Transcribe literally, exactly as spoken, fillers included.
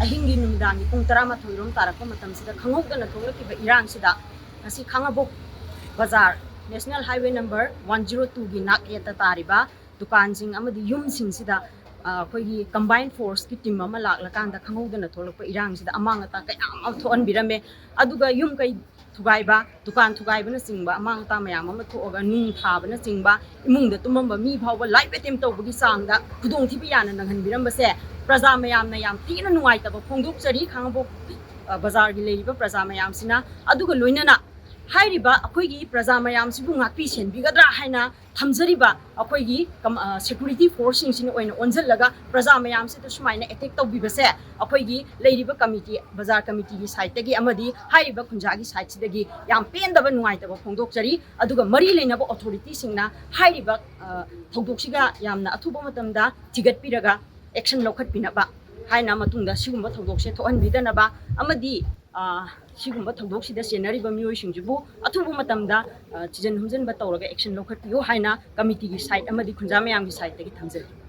ꯑꯍꯤꯡꯒꯤ ꯅꯨꯃꯤꯗꯥꯡꯒꯤ ꯄꯨꯡ ꯇꯔꯥꯃꯥꯊꯣꯏ ꯔꯣꯝ ꯇꯥꯔꯛꯄ ꯃꯇꯝꯁꯤꯗ ꯈꯪꯍꯧꯗꯅ ꯊꯣꯛꯂꯛꯈꯤꯕ ꯏꯔꯥꯡꯁꯤꯗ ꯉꯁꯤ ꯈꯥꯡꯉꯕꯣꯛ ꯕꯖꯥꯔ, National Highway number one zero two ꯒꯤ ꯅꯥꯛ ꯌꯦꯠꯇ ꯇꯥꯔꯤꯕ ꯗꯨꯀꯥꯟꯁꯤꯡ ꯑꯃꯗꯤ ꯌꯨꯝꯁꯤꯡꯁꯤꯗ, ꯑ, ꯑꯩꯈꯣꯏꯒꯤ combined force ꯀꯤ team ꯑꯃ ꯂꯥꯛꯂꯀꯥꯟꯗ ꯈꯪꯍꯧꯗꯅ ꯊꯣꯛꯂꯛꯄ ꯏꯔꯥꯡꯁꯤꯗ ꯑꯃꯥꯡ ꯑꯇꯥ ꯀꯌꯥ ꯑꯃ ꯊꯣꯛꯍꯟꯕꯤꯔꯝꯃꯦ꯫ ꯑꯗꯨꯒ ꯌꯨꯝ ꯀꯩ ꯊꯨꯒꯥꯏꯕ, ꯗꯨꯀꯥꯟ ꯊꯨꯒꯥꯏꯕꯅꯆꯤꯡꯕ, ꯑꯃꯥꯡ ꯑꯇꯥ ꯃꯌꯥꯝ ꯑꯃ ꯊꯣꯛꯑꯒ ꯅꯨꯡ ꯊꯥꯕꯅꯆꯤꯡꯕ, ꯏꯃꯨꯡꯗ ꯇꯨꯝꯃꯝꯕ ꯃꯤ ꯐꯥꯎꯕ life attempt ꯇꯧꯕꯒꯤ ꯆꯥꯡꯗ ꯈꯨꯗꯣꯡꯊꯤꯕ ꯌꯥꯝꯅ ꯅꯪꯍꯟꯕꯤꯔꯝꯕꯁꯦ ꯄ꯭ꯔꯖꯥ ꯃꯌꯥꯝꯅ ꯌꯥꯝ ꯊꯤꯅ ꯅꯨꯡꯉꯥꯏꯇꯕ ꯐꯣꯡꯗꯣꯛꯆꯔꯤ ꯈꯥꯡꯉꯕꯣꯛ, ꯑ, ꯕꯖꯥꯔꯒꯤ ꯂꯩꯔꯤꯕ ꯄ꯭ꯔꯖꯥ ꯃꯌꯥꯝꯁꯤꯅ꯫ ꯑꯗꯨꯒ ꯂꯣꯏꯅꯅ ꯍꯥꯏꯔꯤꯕ ꯑꯩꯈꯣꯏꯒꯤ ꯄ꯭ꯔꯖꯥ ꯃꯌꯥꯝꯁꯤꯕꯨ ꯉꯥꯛꯄꯤ ꯁꯦꯟꯕꯤꯒꯗ꯭ꯔꯥ ꯍꯥꯏꯅ ꯊꯝꯖꯔꯤꯕ ꯑꯩꯈꯣꯏꯒꯤ ꯀꯝ-, ꯑ, security force ꯁꯤꯡꯁꯤꯅ ꯑꯣꯏꯅ ꯑꯣꯟꯁꯤꯜꯂꯒ ꯄ꯭ꯔꯖꯥ ꯃꯌꯥꯝꯁꯤꯗ ꯁꯨꯃꯥꯏꯅ attack ꯇꯧꯕꯤꯕꯁꯦ ꯑꯩꯈꯣꯏꯒꯤ ꯂꯩꯔꯤꯕ committee, ꯕꯖꯥꯔ committee ꯒꯤ side ꯇꯒꯤ ꯑꯃꯗꯤ ꯍꯥꯏꯔꯤꯕ ꯈꯨꯟꯖꯥꯒꯤ side ꯁꯤꯗꯒꯤ ꯌꯥꯝ ꯄꯦꯟꯗꯕ, ꯅꯨꯡꯉꯥꯏꯇꯕ ꯐꯣꯡꯗꯣꯛꯆꯔꯤ꯫ ꯑꯗꯨꯒ ꯃꯔꯤ ꯂꯩꯅꯕ authority ꯁꯤꯡꯅ ꯍꯥꯏꯔꯤꯕ, ꯑ, ꯊꯧꯗꯣꯛꯁꯤꯒ ꯌꯥꯝꯅ ꯑꯊꯨꯕ ꯃꯇꯝꯗ ꯊꯤꯒꯠꯄꯤꯔꯒ action ꯂꯧꯈꯠꯄꯤꯅꯕ ꯍꯥꯏꯅ ꯃꯇꯨꯡꯗ ꯁꯤꯒꯨꯝꯕ ꯊꯧꯗꯣꯛꯁꯦ ꯊꯣꯛꯍꯟꯕꯤꯗꯅꯕ ꯑꯃꯗꯤ, ꯑ, ꯁꯤꯒꯨꯝꯕ ꯊꯧꯗꯣꯛꯁꯤꯗ ꯆꯦꯟꯅꯔꯤꯕ ꯃꯤꯑꯣꯏꯁꯤꯡꯁꯤꯕꯨ ꯑꯊꯨꯕ ꯃꯇꯝꯗ, ꯑ, ꯊꯤꯖꯤꯟ ꯍꯨꯝꯖꯤꯟꯕ ꯇꯧꯔꯒ action ꯂꯧꯈꯠꯄꯤꯌꯨ ꯍꯥꯏꯅ committee ꯒꯤ side ꯑꯃꯗꯤ ꯈꯨꯟꯖꯥ ꯃꯌꯥꯝꯒꯤ side ꯇꯒꯤ ꯊꯝꯖꯔꯤ꯫